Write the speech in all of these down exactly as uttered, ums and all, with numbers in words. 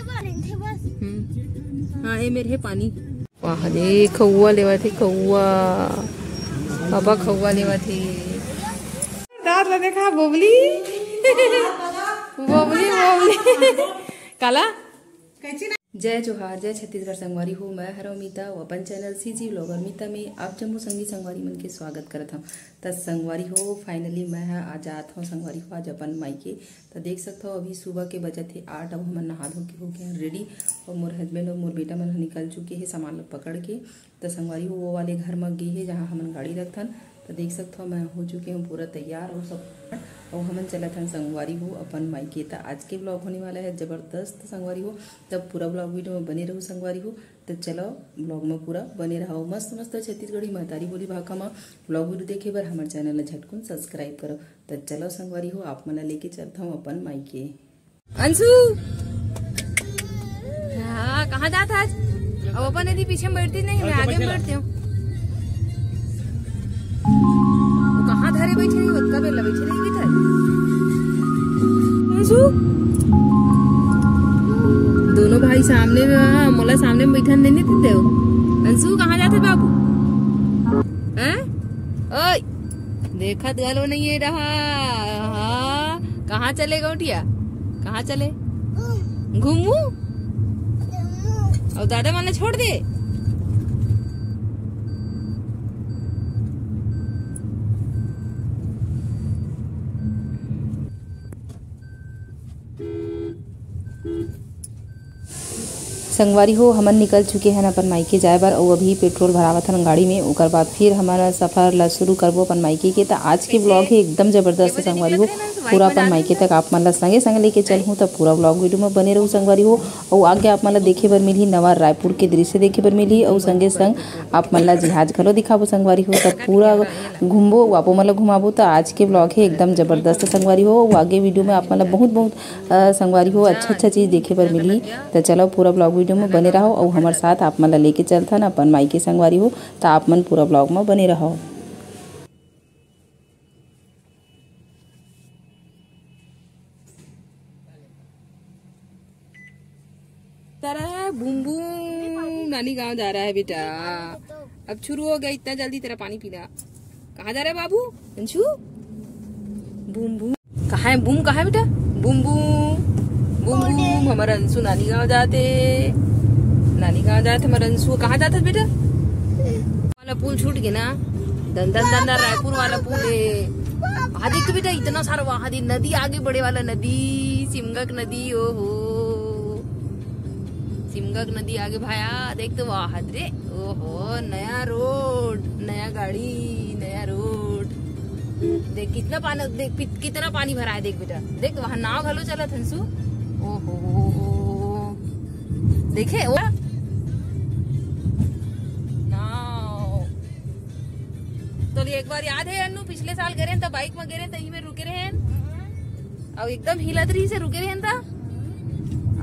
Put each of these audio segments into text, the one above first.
हम्म। हाँ, ये मेरे है पानी। वाह रे, खउआ लेवत हे, खउआ। पापा खउआ लेवत हे। दांत ला देखा, बोबली। बोबली, बोबली। काला? जय जोहार, जय छत्तीसगढ़ संगवारी हो। मैं हरव मीता, वो अपन चैनल सीजी व्लॉगर मीता में आप जम्मो संगी संगवारी मन के स्वागत करत हव। त संगवारी हो, finally मैं ह आ जात हव संगवारी हो आज अपन मायके। त देख सकत हव, अभी सुबह के बजत हे आठ। अब हमन नहा धो के हो गए हन ready, और मोर husband और मोर बेटा मन ह निकल चुके हे सामान ल पकड़ के। त संगवारी हो, वो वाले घर म गे हे, जहाँ हमन गाड़ी रखथन। त देख सकत हव, मैं हो चुके हूँ पूरा तैयार और सब, और हमन चलत हन संगवारी हो अपन मायके। त आज के vlog होने वाला है जबरदस्त संगवारी हो, तब पूरा vlog video में बने रहू संगवारी हो। त चलो, vlog में पूरा बने रहो, मस्त मस्त छत्तीसगढ़ी महतारी बोली भाखा म vlog video देखे बर हमर channel ला झटकुन subscribe करो। त चलो संगवारी हो, आप मन ला लेके चलत हूँ अपन मायके। अंशु, हाँ, कहाँ जात आज? अब अपन यदि पीछे में बैठती नहीं, मैं आगे में बैठती हूँ। वो कहाँ धरे बैठे रही, ओतका बेला बैठे रही किधर? अंशु, दोनों भाई सामने में, हाँ, मोला सामने में बैठन देने देते हो। अंशु, कहाँ जाते बाबू? हैं? ओए, देखत घलो नहीं है रहा। हाँ, कहाँ चले गौटिया? कहाँ चले? घूमू? और दादा मन ला छोड़ दे। संगवारी हो, हमन निकल चुके हन अपन मायके जाए बर, अउ अभी पेट्रोल भरावत हन गाड़ी में, ओकर बाद फिर हमन सफर ला शुरू करबो अपन मायके के। त आज के vlog हे एकदम जबरदस्त संगवारी हो, पूरा अपन मायके तक आप मन ला संगे संग लेके चलहूँ। त पूरा vlog video में बने रहू संगवारी हो, अउ आगे आप मन ला देखे बर मिलही नवा रायपुर के दृश्य देखे बर मिलही, अउ संगे संग आप मन ला जहाज घलो दिखाबो संगवारी हो। त पूरा घूमबो, आपो मन ला घुमाबो। त आज के vlog हे एकदम जबरदस्त संगवारी हो, अउ आगे video में आप मन ला बहुत बहुत अ, संगवारी हो, अच्छा अच्छा चीज देखे बर मिलही। त चलो पूरा vlog video में बने रहो, अउ हमर साथ आप मन ला लेके चलथन अपन मायके संगवारी हो। त आप मन पूरा vlog में बने रहो। तारा बूम बूम नानी गांव जा रहा है बेटा। अब शुरू हो गया, इतना जल्दी तेरा पानी पीना। कहाँ जा रहा है बाबू? अंशु, बूम बूम। कहाँ है बूम? कहाँ है बेटा? Boom boom, boom boom. हमारा अंशु नानी गांव जाते, नानी गांव जाते हमारा अंशु। कहाँ जाते बेटा? वाला पुल छूट गया ना, दन दन दन दन रायपुर वाला पुल है। वहाँ देख तो बेटा, इतना सारा, वहाँ दे नदी आगे बढ़े वाला नदी, सिमगक नदी। ओ हो, सिमगक नदी आगे भाया, देख तो वहाँ रे। ओहो, नया रोड, नया गाड़ी, नया रोड। देख कितना पानी, देख कित-, कितना पानी भरा है, देख बेटा, देख तो वहाँ नाव घलो चलत हंसू। ओहो, देखे वो नाव। तो एक बार याद है अन्नू, पिछले साल गे रहेन त बाइक में गे रहेन त इही में रुके रहेन, अउ एकदम हिलत रही से रुके रहेन त।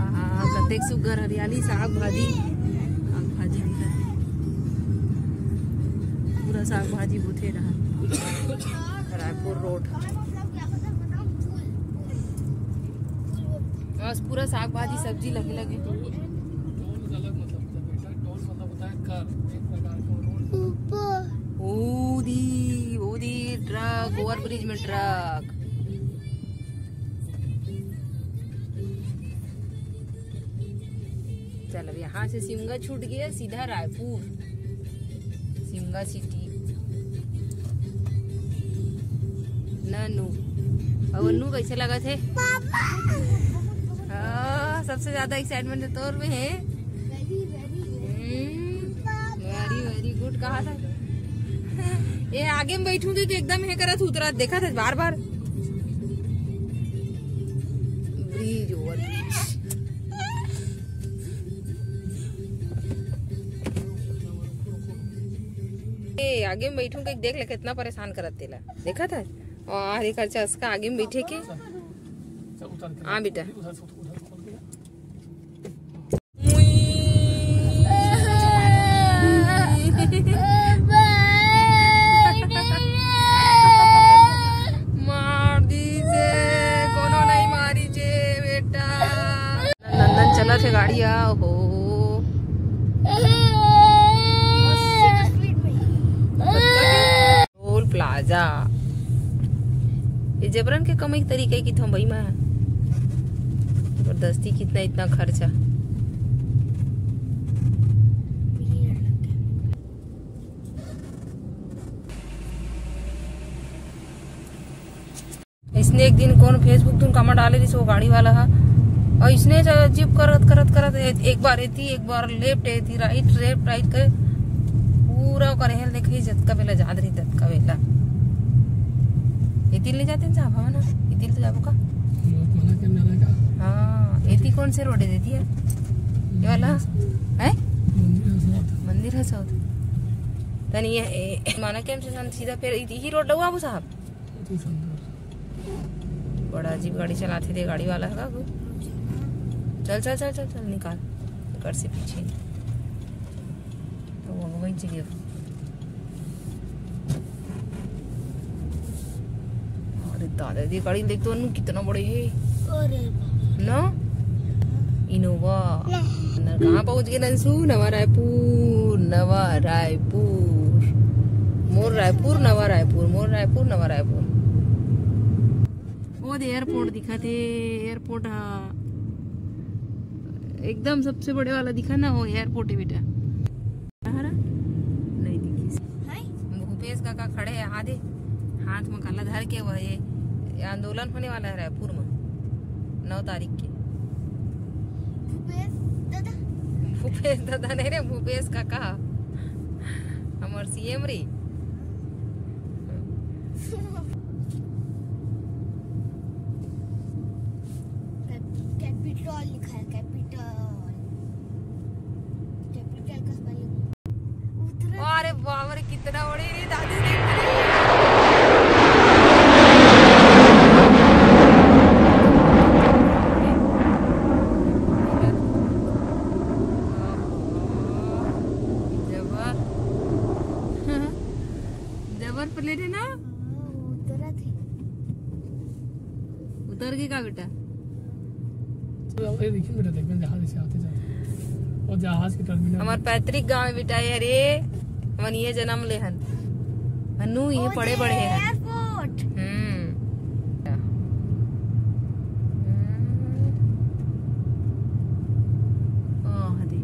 आहा, कतेक सुग्घर हरियाली, साग भाजी, साग भाजी दिखत हे। पूरा साग भाजी बुथे रहा। रायपुर रोड। बस पूरा साग भाजी सब्जी लगे लगे। ऊदी, ऊदी ट्रक, ओवर ब्रिज में ट्रक। चल, अब यहाँ से सिमगा छूट गया, सीधा रायपुर, सिमगा सिटी। ननू, अब अन्नू कैसे लगत हे? हाँ, सबसे ज्यादा एक्साइटमेंट तो तोर में है। हम्म, very, very good। कहा था ये आगे में बैठूंगी कि एकदम हे करत उतरा, देखा था बार बार। Bridge, over bridge. ए, आगे में बैठूंगी, देख ले कितना परेशान करत तेला, देखा था। और एक अच्छा इसका आगे में बैठे के। हाँ बेटा। मार दीजे, कोनो नहीं मारी जे बेटा। नंदन चला से गाड़ी आ हो। Toll plaza. ये जबरन के कमाई के तरीका है कि थम भाई मैं जबरदस्ती कितना इतना खर्चा। इसने एक दिन कौन Facebook तुम कमा डाले रहिस वो गाड़ी वाला हा, और इसने जीप करत करत करत ए-, एक बार एती, एक बार लेफ्ट, एती राइट, लेफ्ट राइट करे, पूरा ओकर हेल देखे जतका बेला जात रही ततका बेला। एती ले जाते हैं साहब, है ना? एती ले जाबो का? हाँ, एती कौन से रोड है देती है? ये वाला है? मंदिर है साउथ। तनी ये, ए, माना के हमसे सीधा फिर यही रोड लगा साहब। बड़ा अजीब गाड़ी चलाथे दे गाड़ी वाला है का। चल चल चल चल चल निकाल कर से पीछे। तो वो वहीं चली गई। अरे दादा दी गाड़ी देख तो अनु कितना बड़े है। अरे बाप। ना इनोवा। ना। अंदर कहाँ पहुँच गए नंसू? नवा रायपुर, नवा रायपुर। मोर रायपुर, नवा रायपुर, मोर रायपुर, नवा रायपुर। वो दे एयरपोर्ट दिखा थे, एयरपोर्ट हा एकदम सबसे बड़े वाला दिखा ना, वो एयरपोर्ट है बेटा। हरा? नहीं दिखिस। हाय। भूपेश काका खड़े हैं आधे हाथ में काला धर के, वो ये, ये आंदोलन होने वाला है रायपुर में नौ तारीख के। भूपेश दादा। भूपेश दादा नहीं रे, भूपेश काका, हमार सीएम रे। कैप-, कैपिटल लिखा है, कैपिटल। कैपिटल का स्पेलिंग। अरे बाप रे, कितना बड़ी रे दादी, देख रे। जबर, जबर प्लेट है ना? हाँ, उतरत है। उतर के का बेटा? तो ये देखिए बेटा, देखिए जहाज ऐसे आते जाते। और जहाज के टर्मिनल। हमार पैतृक गांव है बेटा ये रे, हमन ये जन्म ले हन। मन्नू ये ओ पड़े जे बड़े हैं। एयरपोर्ट। हम्म। ओह, दे,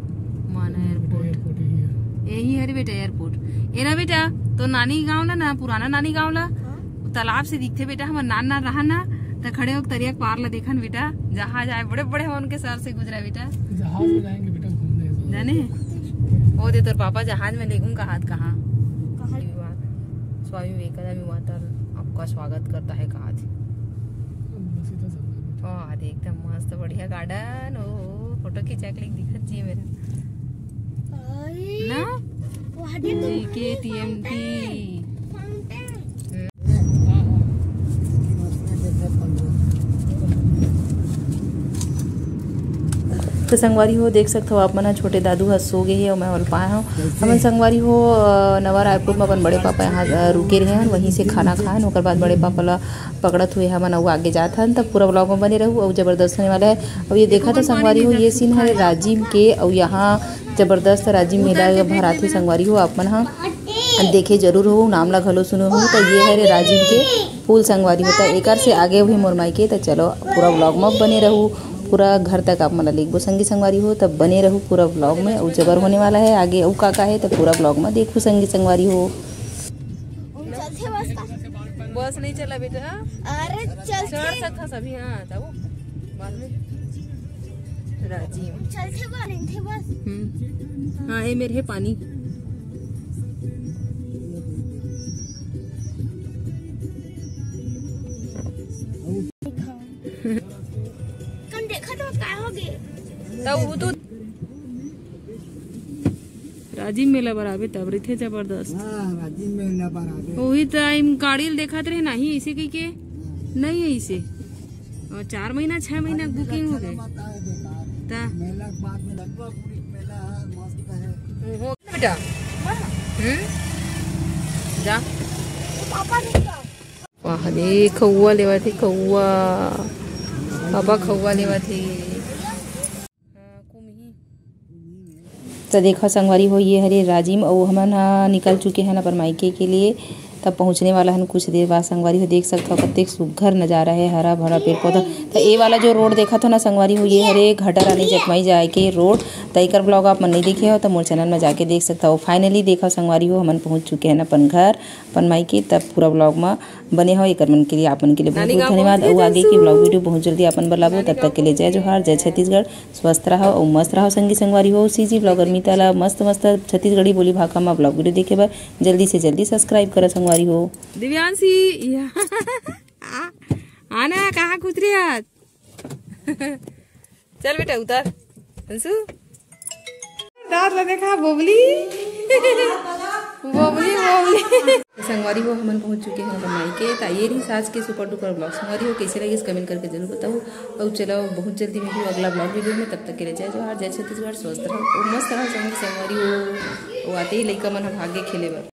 माना बेटा, एयरपोर्ट। एयरपोर्ट यही है। यही है रे बेटा एयरपोर्ट। ए ना बेटा, तो नानी गांव ला ना, पुराना नानी गांव ला, हाँ। तालाब से दिखथे बेटा, हमर नान नान रहा ना, त खड़े होके तरिया के पार ला देखन बेटा, जहाज आए बड़े बड़े हमन के सर से गुजरा बेटा। जहाज में जाएंगे बेटा घूमने। जाने? ओ दे तोर पापा जहाज में लेगुन कहात कहाँ? कहाँ? विमान, स्वामी विवेकानंद विमानतल आपका स्वागत करता है कहात। बस इतना सब है। वाह, देख एकदम मस्त बढ़िया गार्डन। ओ, फोटो खिंचा के दिखत जी मेरा। आई। ना? वो हटे तो। जी के टीएमटी। फाउंटेन। तो संगवारी हो, देख सकत हो आप मन ह, छोटे दादू ह सो गे हे अउ मैं ओला पाए हव। हमन संगवारी हो, अ, नवा रायपुर म अपन बड़े पापा यहाँ, अ, रुके रहे हन, वहीं से खाना खाएन, ओकर बाद बड़े पापा ला पकड़त हुए हमन अउ आगे जात हन। तब पूरा vlog म बने रहू, अउ जबरदस्त होने वाला है। अउ ये देखा तो संगवारी हो, ये सीन हरे राजिम के, अउ यहाँ जबरदस्त राजिम मेला भराथे संगवारी हो, आप मन ह देखे जरूर हो, नाम ला घलो सुनो हो। त ये हरे राजिम के फूल संगवारी हो, त एकर से आगे भी मोर मायके। त चलो पूरा vlog म बने रहू, पूरा घर तक आप मन ला लेगबो संगी संगवारी हो। तब बने रहू पूरा vlog में, अउ जबर होने वाला है आगे अउ का का है, त पूरा vlog में देखू संगी संगवारी हो। बस नहीं चला बेटा। अरे चल चढ़ सकता सभी, हाँ, तब बाद में। राजीव। चलथे बा, लेंथे बस। हम्म। हाँ, ये मेरे है पानी। कम देखा तो का हो गए? तब वो तो राजीव मेला बराबर तब रहिथे जबरदस्त। हाँ, राजीव मेला बराबर। वही टाइम गाड़ी ल देखात रहे नाही, ऐसे कही के नहीं है इसे। और चार महीना, छह महीना booking हो गए। ता मेला के बाद में लगभग पूरी मेला है, मस्त है। हो बेटा। हम्म? जा। पापा रुक जाओ। वाह, देख, खउआ लेवत हे, खउआ। पापा खउआ लेवत हे। त देखो संगवारी हो, ये हरे राजिम, अउ हमन ह निकल चुके हन अपन मायके के लिए। तब पहुँचने वाला हन कुछ देर बाद। संगवारी हो, देख सकथव कतेक सुग्घर नजारा हे, हरा भरा पेड़ पौधा। त ए वाला जो रोड देखत हो ना संगवारी हो, ये हरे घाटा रानी जकमई जाए के रोड। त एकर ब्लॉग आप मन नहीं देखे हो त मोर चैनल में जाके देख सकथव। फाइनली देखो संगवारी हो, हमन पहुँच चुके हन अपन घर, अपन मायके। तब पूरा ब्लॉग में बने हो, एकर मन के लिए, आप मन के लिए बहुत बहुत धन्यवाद। अउ आगे की ब्लॉग वीडियो बहुत जल्दी अपन बर लाबो। तब तक के लिए जय जोहार, जय छत्तीसगढ़। स्वस्थ रहो अउ मस्त रहो संगी संगवारी हो। सीजी ब्लॉगर मीता ला मस्त मस्त छत्तीसगढ़ी बोली भाखा मा ब्लॉग वीडियो देखे बर जल्दी से जल्दी सब्सक्राइब करो संगवारी हो। दिव्यांशी, या। आ, आना, कहाँ खुसरे आज? चल बेटा, उतर। अंशु, दांत ला देखा, बोबली। बोबली, बोबली। संगवारी हो, हमन पहुंच चुके हैं अपन मायके। त ये रही आज के सुपर डुपर ब्लॉग। संगवारी हो, कैसे लगिस कमेंट करके जरूर बताओ। अउ चलो, बहुत जल्दी मिलहूँ अगला ब्लॉग वीडियो में। तब तक के लिए जय जोहार, जय छत्तीसगढ़, स्वस्थ रहो, मस्त रहो संगी संगवारी हो। अउ आते ही लइका मन ह भागे खेले बर।